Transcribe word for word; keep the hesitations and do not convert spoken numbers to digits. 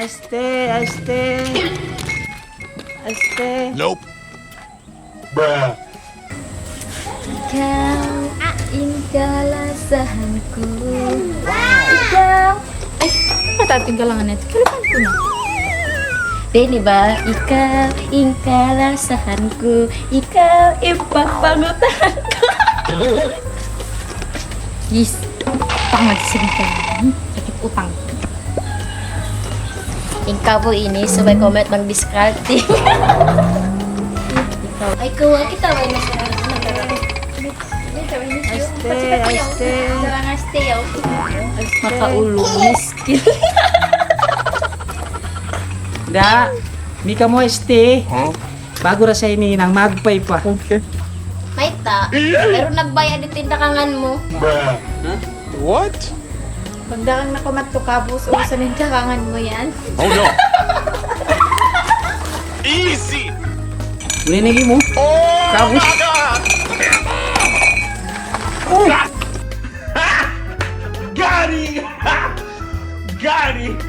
Este, este. Este. Nope. Bruh. Ikaw in kalasahan ku. Ikaw. Ay, ano ba ito in kalangan na ito? Kalukan ku na. Pwede ba? Ikaw in kalasahan ku. Ikaw in pagpangutangan ku. Yes. Utang na sila. Hmm? Sakit utang. In kabu ini, subay comment magdiskarte. Ay, kawa kita, way na sila. Este, este. Sarang este, yaw. Este. Makaulung, miskin. Da, mi kamu este. Huh? Ba'gu ra sa ini nang magpay pa. Okay. Mayta', pero nagbaya' di tindakangan mu. What? Pagdagang na kumat tu kabus, ubusan in dagangan mu yan. Oh no! Easy! Uli nigi mu. Oh, kabus. My God! Oh. Got him! Got him!